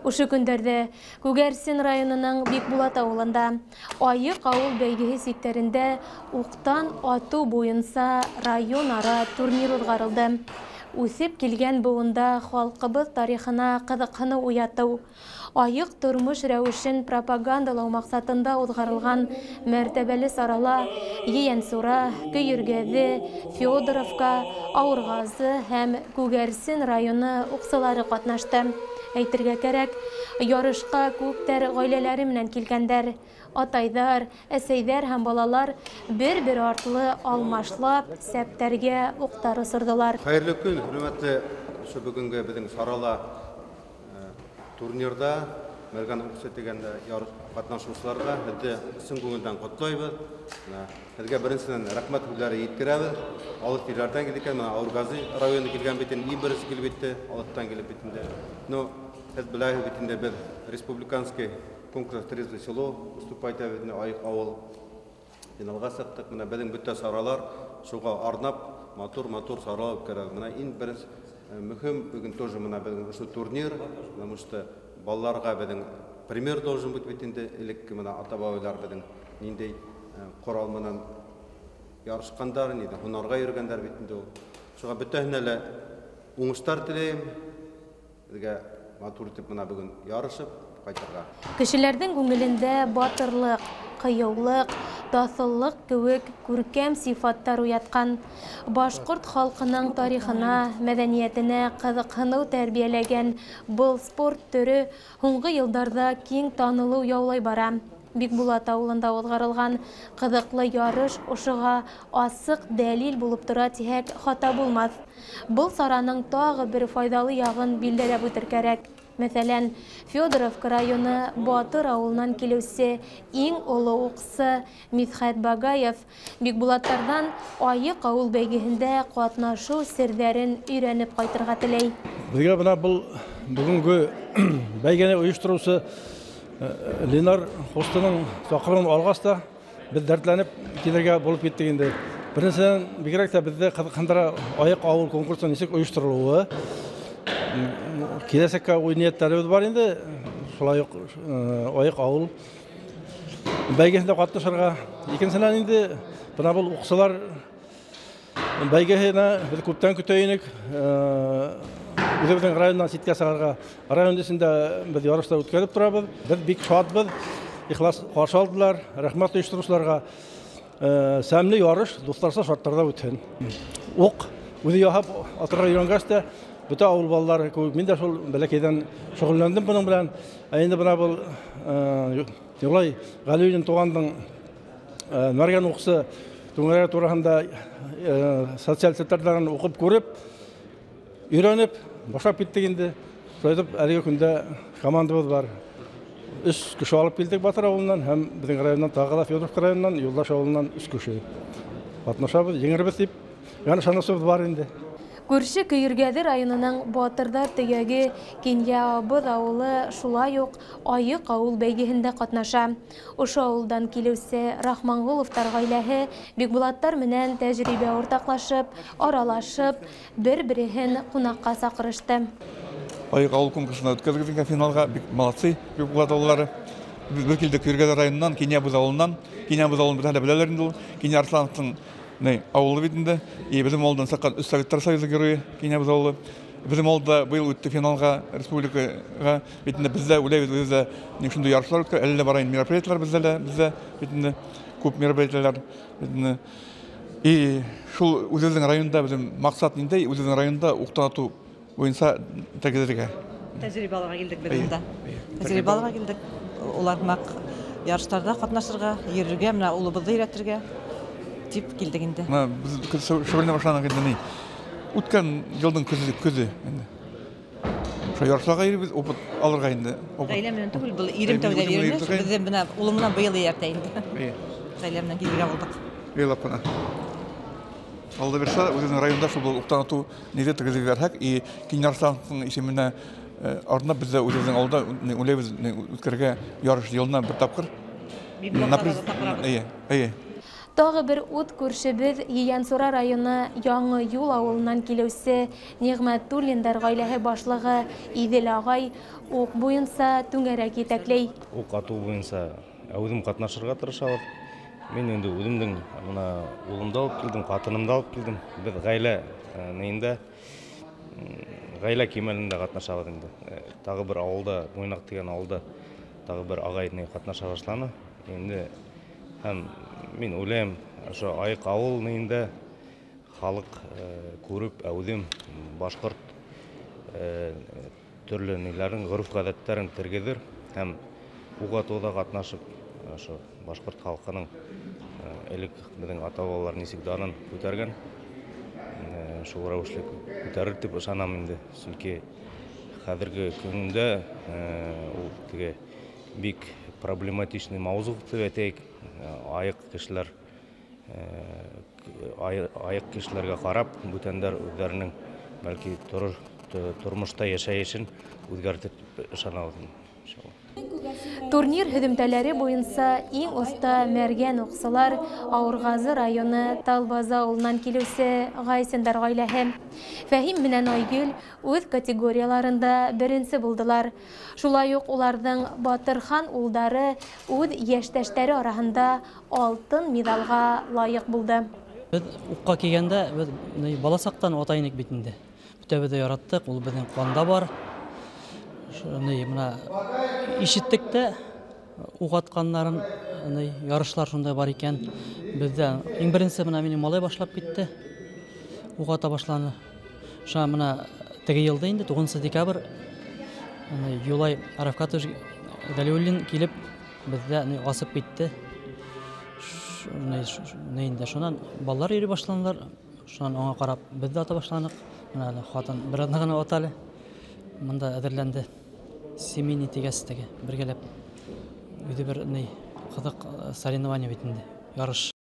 Ошо көндәрҙә Күгәрсен районының Бикбулат ауылында Айыҡ ауыл бәйгеһе сиктәрендә уҡтан атыу буйынса район-ара турнир уҙғарылды. Үҫеп килгән быуында халҡыбыҙ тарихына ҡыҙыҡһыныу уятыу, айыҡ тормош рәүешен пропагандалау маҡсатында уҙғарылған мәртәбәле сарала Ейәнсура, Көйөргәҙе, Федоровка, Ауырғазы һәм Күгәрсен районы уҡсылары ҡатнашты. Әйтергә кәрәк, ярышҡа күптәр ғаиләләре менән килгәндәр. Атайҙар, әсәйҙәр һәм балалар бер-бер артлы алмашлап сәптәргә уҡтар осорҙолар. Хәйерле көн, хөрмәтле ошо бөгөнгө беҙҙең сарала турнирҙа Мәргән уҡсы тигәндә ярыш ҡатнашыусыларға һеҙҙе ысын күңелдән ҡотлайбыҙ. Һеҙгә беренсенән рәхмәт һүҙҙәре еткерәбеҙ. Алыҫ илдәрҙән килгән, мына Ауырғазы районы килгән бит инде, иң беренсе килеп етте, алыҫтан килеп бит инде. Ну, һеҙ беләһегеҙ бит инде, беҙ республиканский конкурс «Трезвое село» выступать итәбеҙ инде, Айыҡ ауыл финалға сыҡтыҡ. Мына беҙҙең бөтә саралар шуға арнап матур-матур саралар үткәрәбеҙ. Мына иң беренсе мөһим бөгөн тоже мына беҙҙең ошо турнир, потому что балаларға беҙҙең пример должен быть бит инде, элекке мына ата-бабалар беҙҙең ниндәй ҡорал менән ярышҡандар, ниндәй һунарға йөрөгәндәр бит инде ул. Шуға бөтәһенә лә уңыштар теләйем. Беҙгә матур итеп мына бөгөн ярышып ҡайтырға. Кешеләрҙең күңелендә батырлыҡ, ҡыйыулыҡ, таҫыллыҡ кеүек күркәм сифаттар уятҡан, башҡорт халҡының тарихына, мәҙәниәтенә ҡыҙыҡһыныу тәрбиәләгән был спорт төрө һуңғы йылдарҙа киң танылыу яулай бара. Бикбулат ауылында уҙғарылған ҡыҙыҡлы ярыш ошоға асыҡ дәлил булып тора тиһәк, хата булмаҫ. Был сараның тағы бер файҙалы яғын билдәләп үтер кәрәк. Мәҫәлән, Федоровка районы Батыр ауылынан килеүсе иң оло уҡсы Мидхәт Багаев Бикбулаттарҙан Айыҡ ауыл бәйгеһендә ҡатнашыу серҙәрен өйрәнеп ҡайтырға теләй. Беҙгә бына был бөгөнгө бәйгене ойоштороусы Ленар Хостының саҡырыуын алғас та беҙ дәртләнеп килергә булып киттек инде. Беренсенән, бигерәк тә беҙҙе ҡыҙыҡһындыра Айыҡ ауыл конкурсы нисек ойошторолоуы. Киләсәккә уй ниәттәребеҙ бар инде, шулай уҡ Айыҡ ауыл бәйгеһендә ҡатнашырға. Икенсенән инде бына был уҡсылар бәйгеһенә беҙ күптән көтә инек. Үҙебеҙҙең райондан ситкә сығырға. Район эсендә беҙ ярыштар үткәреп торабыҙ. Беҙ бик шатбыҙ. Ихлас ҡаршы алдылар. Рәхмәт ойоштороусыларға. Сәмле ярыш дуҫтарса шарттарҙа үтһен. Уҡ үҙе яһап атырға өйрәнгәс тә бөтә ауыл балалары кеүек мин дә шул бәләкәйҙән шөғөлләндем бының белән. Ә инде бына был Юлай Ғәлиуллин туғандың Мәргән уҡсы түңәрәге тураһында социаль селтәрҙәрен уҡып күреп, өйрәнеп башлап киттек инде. Шулай итеп әлеге көндә командабыҙ бар. 3 кеше алып килдек Батыр ауылынан һәм беҙҙең райондан тағы ла Федоровка районынан, Юлдаш ауылынан 3 кеше ҡатнашабыҙ, еңербеҙ тип яны ышанысыбыҙ бар инде. Күрше Көйөргәҙе районының Батырҙар төйәге Кинйәабыҙ ауылы шулай уҡ Айыҡ ауыл бәйгеһендә ҡатнаша. Ошо ауылдан килеүсе Рахманғоловтар ғаиләһе Бикбулаттар менән тәжрибә уртаҡлашып, аралашып, бер-береһен ҡунаҡҡа саҡырышты. Айыҡ ауыл конкурсына үткәрелгән финалға бик молодцы Бикбулат ауылдары. Беҙ килдек Көйөргәҙе районынан, Кинйәбыҙ ауылынан. Кинйәбыҙ ауылын беҙ әле беләләр инде ул. Кинйә Арслановтың ауылы бит инде. И беҙҙең ауылдан сыҡҡан 3 Советтар Союзы геройы Кинйәбыҙ ауылы. Беҙҙең ауылда быйыл үтте финалға, республикаға. Бит инде беҙ ҙә уйлайбыҙ, үҙебеҙ ҙә ни шундай ярышлар үткәрә, әле лә бара инде мероприятиелар беҙҙә лә, беҙҙә бит инде күп мероприятиелар бит инде. И шул үҙебеҙҙең районда беҙҙең маҡсат ниндәй? Үҙебеҙҙең районда уҡтан атыу буйынса тәгәрәргә. Тәжрибә алырға килдек беҙ бында. Тәжрибә алырға килдек. Улар һымаҡ ярыштарҙа ҡатнашырға, йөрөргә, мына улыбыҙҙы өйрәтергә тип килдек инде. Мына беҙ шөғөлләнә башланыҡ инде ни. Үткән йылдың көҙө инде. Шул ярышларға йөрөбөҙ, опыт алырға инде. Опыт. Ғаилә менән түгел, был ирем тәүҙә Әйе, йөрөнө, үҙем беҙҙең бына улым менән быйыл эйәртә инде. Әйе. Ғаилә менән килергә булдыҡ. Уйлап ҡына. Алда бирсә, үҙебеҙҙең районда шул был уҡтан атыу ниҙе тегеҙ ебәрһәк, и Кинйә Арслановтың исеменә арнап беҙ ҙә үҙебеҙҙең ауылда уйлайбыҙ үткәрергә ярыш йылына бер тапҡыр. Бикбулаттарҙы тапҡырабыҙ. Эйе, эйе. Тағы бер ут күршебеҙ Ейәнсура районы Яңы Юл ауылынан килеүсе Ниғмәтуллиндар ғаиләһе башлығы Иҙел ағай уҡ буйынса түңәрәк етәкләй. Уҡ атыу буйынса үҙем ҡатнашырға тырышабыҙ. Мин инде үҙемдең мына улымды алып килдем, ҡатынымды алып килдем. Беҙ ғаилә нейендә, ғаилә кимәлендә ҡатнашабыҙ инде. Тағы бер ауылда, Муйнаҡ тигән ауылда тағы бер ағай ҡатнаша башланы. Инде һәм мин уйлайым, ошо айыҡ ауыл нейендә халыҡ күреп, әүҙем башҡорт төрлө ниләрен, ғөрөф-ғәҙәттәрен тергеҙер һәм уҡ атыуҙа ҡатнашып, ошо башҡорт халҡының элек беҙҙең ата-бабалар нисек данын күтәргән, шул рәүешле күтәрер тип ышанам инде. Сөнки хәҙерге көндә ул теге бик проблематичный маузуғ тип әйтәйек, айыҡ кешеләр, айыҡ кешеләргә ҡарап, бүтәндәр үҙҙәренең бәлки тормошта йәшәйешен үҙгәртеп ышанабыҙ иншалла. Турнир һөҙөмтәләре буйынса иң оҫта мәргән уҡсылар Ауырғазы районы Талбаза ауылынан килеүсе Ғайсиндар ғаиләһе. Фәһим менән Айгөл үҙ категорияларында беренсе булдылар. Шулай уҡ уларҙың Батырхан улдары үҙ йәштәштәре араһында алтын миҙалға лайыҡ булды. Беҙ уҡҡа килгәндә беҙ бала саҡтан ата инек бит инде. Бөтәбеҙ ҙә яраттыҡ, ул беҙҙең ҡанда бар. Мына ишеттек тә уҡ атҡанларын, ярышлар шундай бар икән. Беҙҙә иң беренсе мына минең малай башлап китте, уҡ ата башланы. Шуға мына теге йылда инде 9 декабрь Юлай Рафкатович Галиуллин килеп беҙҙә асып китте. Инде шунан балалар йөрөй башланылар. Шунан аңа ҡарап беҙ ҙә ата башланыҡ. Мына ҡатын бер аҙна ғына ата әле. Мында әҙерләнде. Семейный тигәс теге бергәләп үҙе бер ни ҡыҙыҡ соревнование бит инде, ярыш.